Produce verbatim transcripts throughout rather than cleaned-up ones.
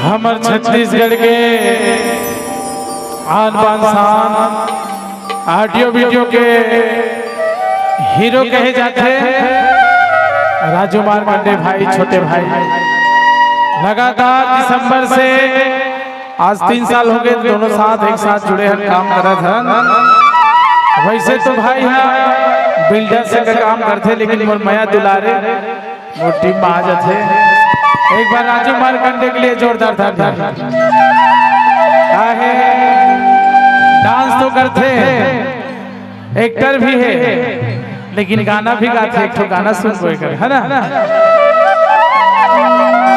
हमर छत्तीसगढ़ के आन बान शान, ऑडियो वीडियो के हीरो कहे जाथे राजू मारकंडे भाई, छोटे भाई। लगातार दिसंबर से आज तीन साल हो गए, दोनों साथ एक साथ जुड़े हन, काम करत हन। वैसे तो भाई ह बिल्डर से का काम करथे, लेकिन मोर मया दुलारे मोर टीम में आ जाथे। एक बार राजू मारकंडे के लिए जोरदार ताली। का है, डांस तो करथे, एक्टर भी है, लेकिन गाना भी गाथे। एक ठो गाना सुनबो एकर, है ना?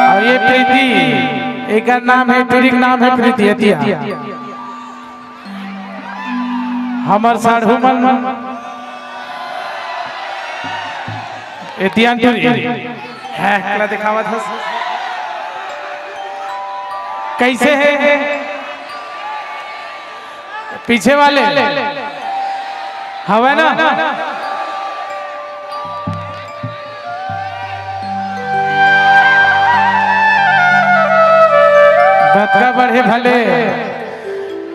और ये प्रीति, एकर नाम है, टुरी के नाम है प्रीति एतिया। हमर साढ़ू मन एतिया टुरी है, एकला दिखावत हस। कैसे है? पीछे वाले हवे ना? बतका बढ़े भले,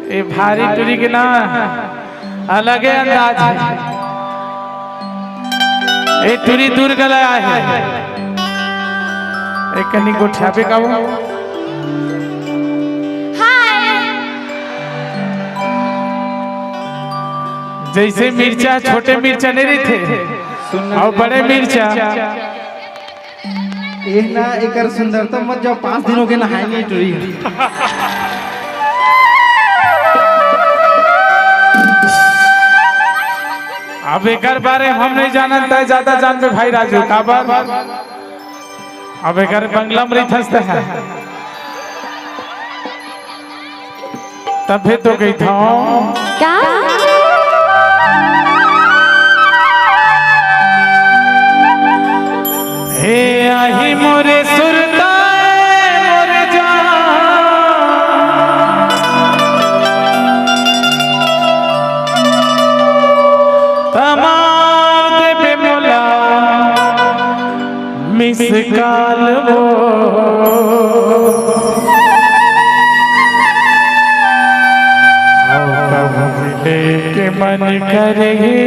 ए भारी टुरी के ना अलगे अंदाज है। ए टुरी दूर गला है, एक कनी गोठियाबे का वो। जैसे मिर्चा, छोटे मिर्चा नहीं रहिथे, अउ बड़े मिर्चा। एह ना, एकर सुंदरता मत जाओ, पाँच दिन हो गए नहाए नहीं टुरी। अब एकर बारे हम नहीं जानन, तय ज्यादा जानबे भाई राजू, काबर? अब एकर बंगला में रहिथस त है। तभे तो कहिथौं। का? हे आही मोरे सुरता ए मोरे जान, त मार देबे मोला मिस कॉल वो। अउ कभू मिले के मन करही,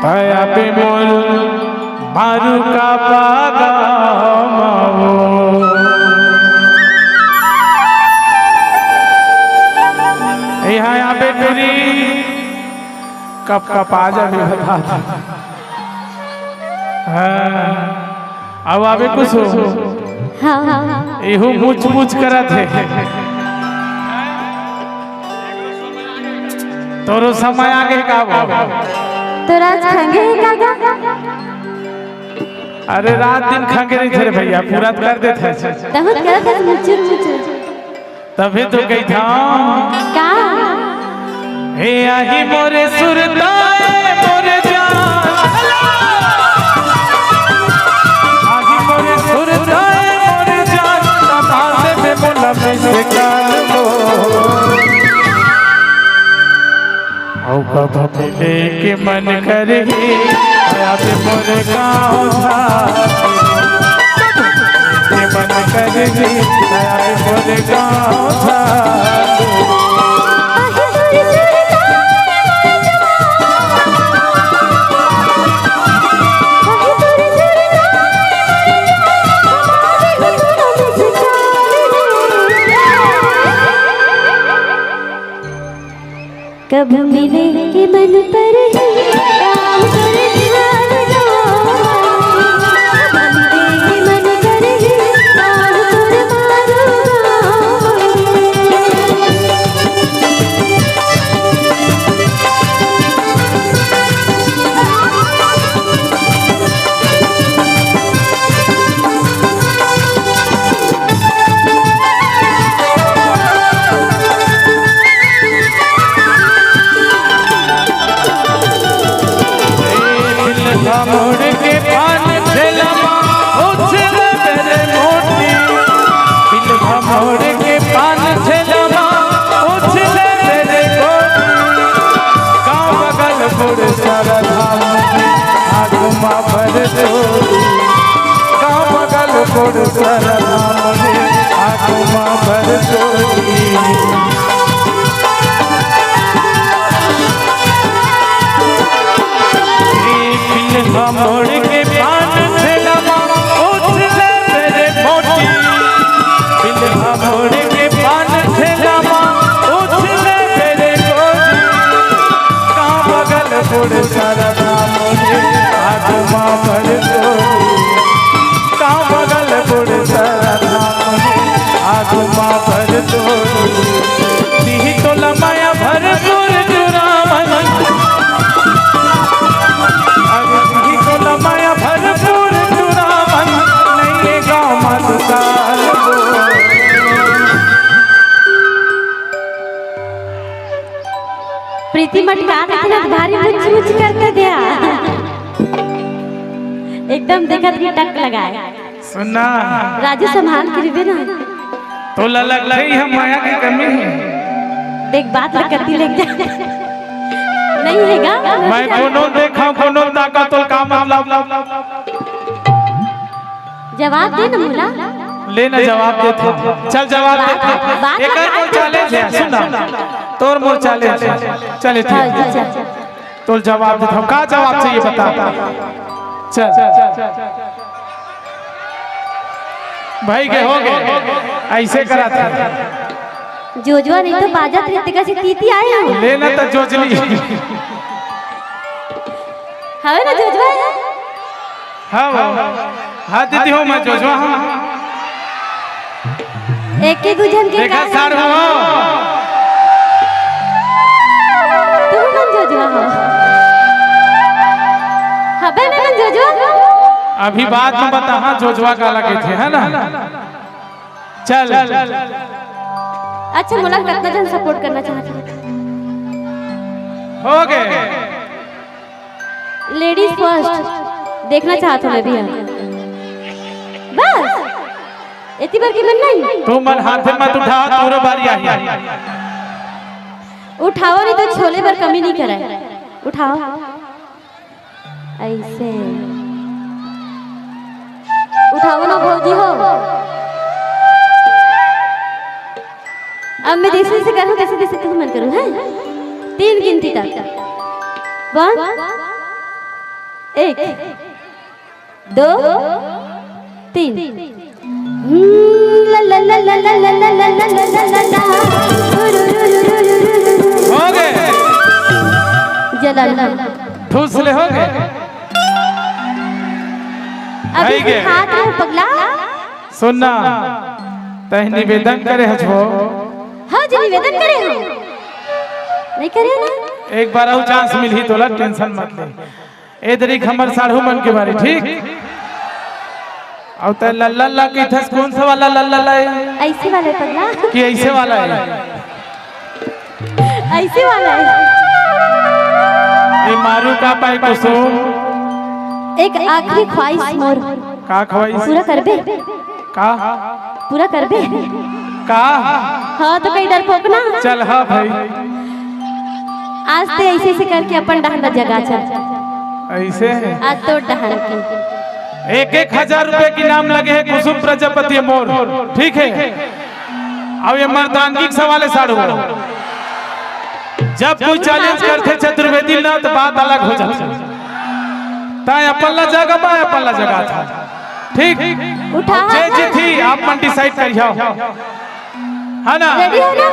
त आबे मोर मारू का पागा मावो। ए हाँ, आबे टुरी कप कप आ जाबे, बता। हाँ, अब आबे कुछ हो। हाँ, हाँ, हाँ। एहू मुच मुच करत हे। तोरो समय आगे का वो? तोर आज खंगे हे का गा? अरे रात दिन खंगे रहिथे रे भैया, पूरा कर देथे। तहूँ करत हस मुचुर मुचुर। तभे तो कहिथौं। का? हे आही मोरे सुरता ए मोरे जान। आही मोरे सुरता ए मोरे जान। तमाशे में मोला मिस कॉल वो। अउ कभू मिले के मन करही, आबे मोर गाँव धार। के मन करही, आबे मोर गाँव धार। कभू मिले के मन परही, काम तोर ध्यान गाँव। कभू मिले के मन परही, काम तोर मारो गाँव। सरधा मोरे आगू मा भर तोरी। ए पिलहा मोड़ के पान ठेला मा उछले मेरे मोती। पिलहा मोड़ के पान ठेला मा उछले मेरे मोती। का बगल गुड़ सरधा मोरे आगू मा भर तोरी। का बगल गुड़ सरधा मोरे आगू मा भर तोरी। दिही तोला माया भरपूर जुरावन। अरे दिही तोला माया भरपूर जुरावन। नइये गाँव मा दुकाल बोल। प्रीति मटका देथे ना, भारी मुच मुच करके दे। एकदम देखत ही टक लगाए। सुन ना। राजू संभाल के रिबे ना। तोला लगथे हम माया के कमी हे। देख बात ल कति लेके जा। नहीं हे गा। मैं कोनो देखा कोनो ताका तोल का मतलब। जवाब दे ना मुला। ले ना जवाब दे था। चल जवाब दे था। बात, बात एकर कोई चैलेंज हे, सुन ना। तोर मोर चैलेंज हे। चल इथे। हाँ, जी, चल। तोल जवाब देत हव। का जवाब चाहिए बता। चल। भाई के हो गे। अइसे करत हे। जोजवा नहीं तो बाजत रहिथे, कइसे तीती आए हो। ले ना त जोजली। हवे ना जोजवा हे? हाँ, हाँ। हाँ, दीदी हो, मैं जोजवा हूँ। एके दू झन के देखा का सार हो। तू मन जोजवा हो। हबे मैं मन जोजवा। अभी बाद में बता, हाँ, जोजवा काला कहिथे, है ना? चल। अच्छा, मोला कतना झन सपोर्ट करना चाहत हे? हो गे। लेडीज फर्स्ट देखना चाहत हूँ मैं भी। हाँ, बस एती बर की मन नहीं। तू मन हाथे मत उठा, तोरो बारी आही। उठाओ नहीं तो छोले बर कमी नहीं करे। उठाओ। अइसे। उठाओ ना भौजी हो। अब मैं जइसे जइसे करूँ, तइसे तइसे तुम मन करो, हैं? तीन गिनती तक। वन, एक, दो, तीन। हो गे। जलन। ठूस ले हो गे। अभी हाथ में पगला। सुन ना, तैं निवेदन करे हस वो। हाँ जी, निवेदन करे हूँ। नहीं करे ना? एक बार अउ चांस मिलही तोला, टेंशन मत ले। ए दरी हमर साढ़ू मन के बारे, ठीक? अउ तैं लल्ला ला कहिथस, कौन सा वाला लल्ला ला हे? अइसे वाला हे पगला। कि अइसे वाला हे? अइसे वाला हे। ए मारू का पाए कुसुम? एक आखिरी ख्वाहिश मोर। का ख्वाहिश? पूरा करबे? का? पूरा करबे? का? हाँ, तो कहीं डरपोक ना। चल, हाँ भाई। आज ते अइसे अइसे करके अपन डहन ला जगा चल। अइसे? आज तोर डहन के। एक एक हजार रुपए के इनाम लगे हे कुसुम प्रजापति मोर, ठीक हे? अब ये मर्दानगी के सवाल हे साढ़ू। जब कोई चैलेंज करथे चतुर्वेदी ना, तो बात अलग हो जाथे। तैं अपन ला जगा, मैं अपन ला जगाथंव। ठीक? उठा। जे जीतही, आप मन डिसाइड करिहव। है ना? रेडी हो ना?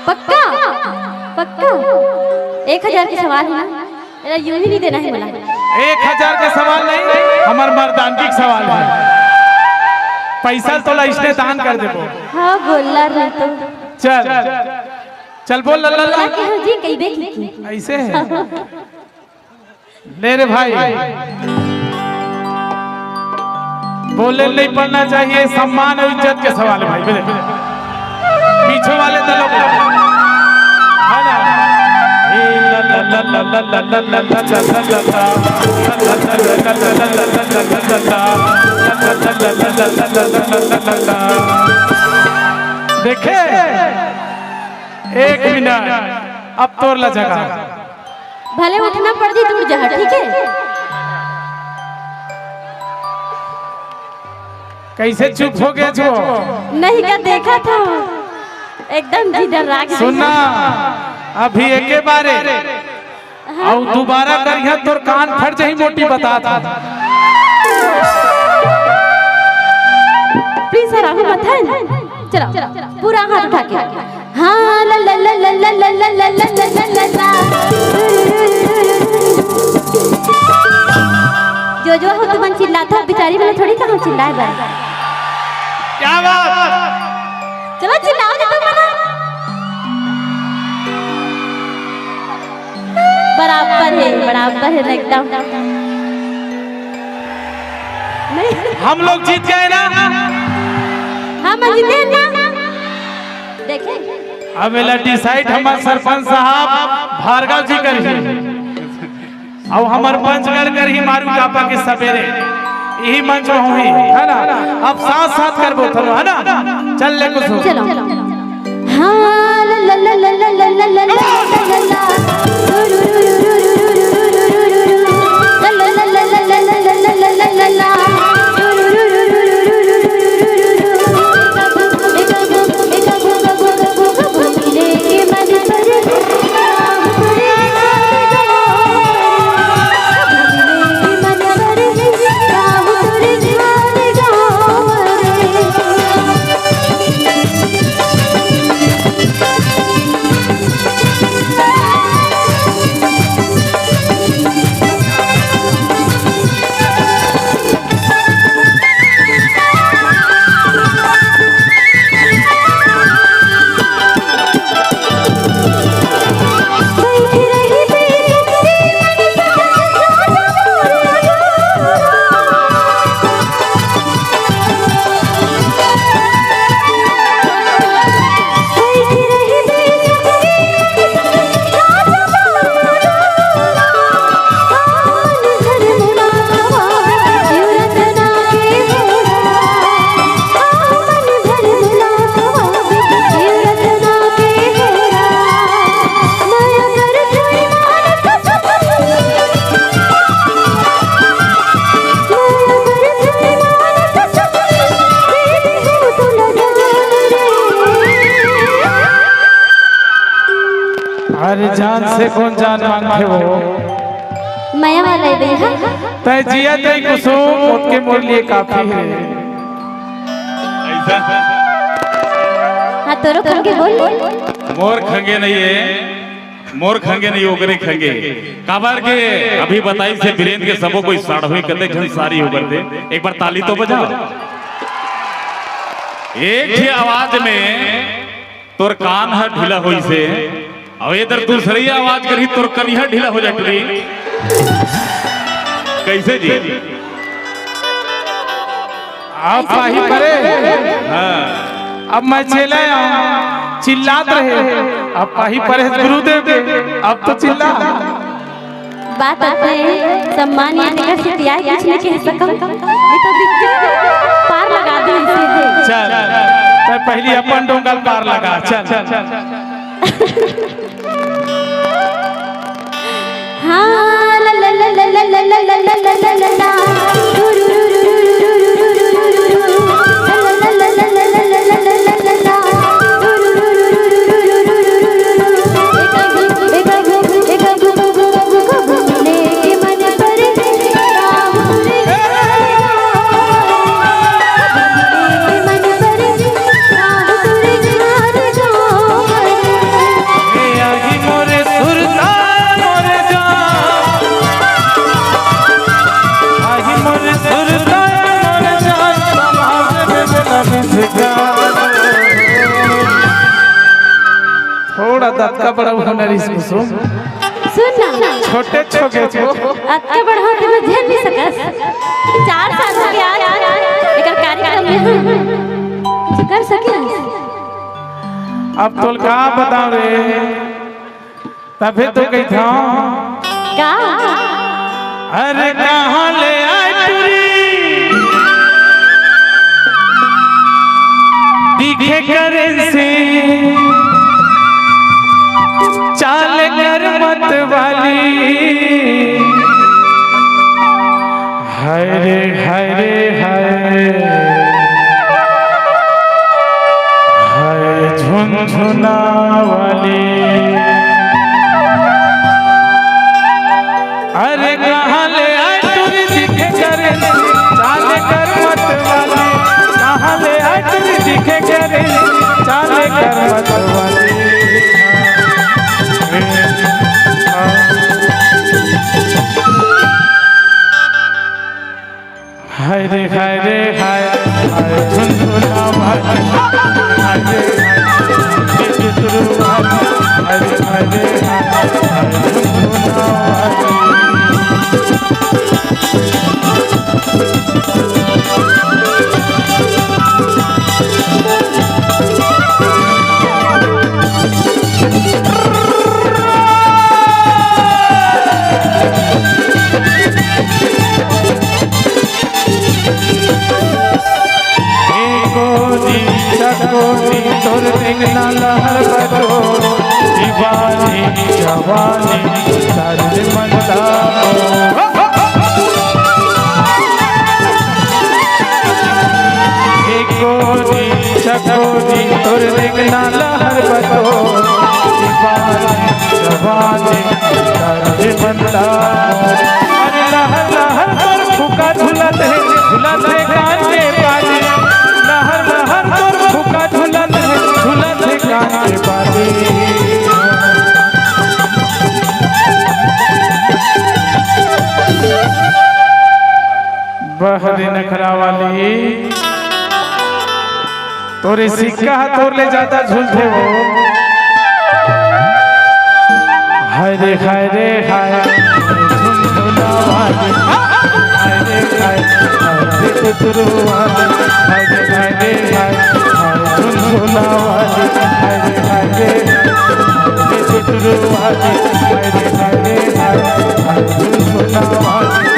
पक्का? पक्का? एक हजार के सवाल हे ना? एला यूं ही नहीं देना हे मोला। एक हजार के सवाल नहीं, हमर मर्दानगी के सवाल हे। पैसा तोला अइसने दान कर देबो। हाँ, गोल्ला रहे तो। चल, चल बोल लल्ला ला। हाँ जी, कहिबे की, की। अइसे हे। ले रे भाई, बोले नहीं पड़ना चाहिए, सम्मान और इज्जत के सवाल है भाई, बोले। पीछे वाले तो लोग, है ना? देखे, एक मिनट, अब तोर ला जगा। भले उठना पड़ जी, दूर जा, ठीक है? कइसे चुप हो गेस वो? नहीं का देखत हँव, एकदम जी डर्रा गे। सुन ना, अभी एके बारे अउ दुबारा करिहा तोर कान फट जाही, मोटी बतात हँव। Please sir, आगू मत हन। चलो, पूरा हाथ उठा के। हाँ, ला, ला, ला। जो, जो हो तुमन चिल्लाथव, बिचारी मन ला थोड़ी कहँव चिल्लाय बर। क्या बात? चलो, चिल्लाव ना तुमन। बराबर हे, बराबर हे ना एकदम। नहीं। हम लोग जीत गए ना? हम जीते ना? देखे? अब एला decide हमर सरपंच साहब भार्गव जी करही, अउ हमर पंचगढ़ करही मारू कापा के सबेरे, इही मंच में होही, है ना? अब साथ साथ करबो थोड़ा, है ना? चल ले कुछ। चलो। हाँ, ला, ला, ला। अरे जान से कोन जान मांगथे वो? मया वाला हे भैया। तैं जिया तैं कुसुम, ओतके मोर लिए काफी हे। ऐसा? हाँ, तोरो खंगे बोल। मोर खंगे नहीं हे, मोर खंगे नहीं, ओकरे खंगे। काबर के अभी बताइस हे बीरेंद्र के सबो कोई साढ़ू कतेक झन सारी हो करथे। एक बार ताली तो बजाओ। एक ही आवाज में तोर कान ह ढीला होइस हे, अउ एदर दूसरी आवाज करही तोर कनिहा ढीला हो जाही। कइसे जी? अब पाही परे। हाँ। अब मैं चेला आंव, चिल्लात रहे, अब पाही परे गुरुदेव के, अब तो चिल्ला। बात आथे, सम्मान हे, तेकर सेती आय, कुछ नहीं कह सकंव। नहीं तो दिक्कत पार लगा दे सीधे। चल, तैं पहिली अपन डोंगा ल पार लगा, चल। हाँ, ला, ला, ला। थोड़ा दतका बड़ा होना रिस कुसुम। सुन ना। छोटे छोटे छो। अतका बड़ा होके मैं झेल नहीं सकस। चार साल हो गया आज एकर कार्यक्रम में हम कुछ कर सके। अब तोल का बताओ रे? तभे तो कहिथंव। का? अरे कहाँ ले आय टुरी? दिखे करेंसी चाल कर मत वाली। हाय रे, हाय रे, हाय। कर मतवाली। हाय रे हाय रे हाय, हाय झुनझुना वाली। हाय रे हाय, ये जुतरू वाली। हाय रे हाय रे हाय, हाय झुनझुना वाली। ए कोनी चकोनी तोर टेंगना लहर बतो, दीवानी जवानी दर्द मंदा हो। ए कोनी चकोनी तोर टेंगना लहर बतो, दीवानी जवानी दर्द मंदा हो। अरे लहर लहर तोर फुका झुलत हे, झुलत हे कान के बाली। लहर लहर तोर फुका झुलत हे, झुलत हे कान के बाली। बहरी नखरा वाली, तोरे सिक्का ह तोर ले जादा झुलथे वो। हाय रे हाय रे हाय, झुनझुना वाली। हाय रे हाय, हाय रे जुतरू वाली। हाय रे हाय रे हाय, हाय झुनझुना वाली। हाय रे हाय रे हाय, हाय जुतरू वाली। हाय रे हाय रे हाय, हाय झुनझुना वाली।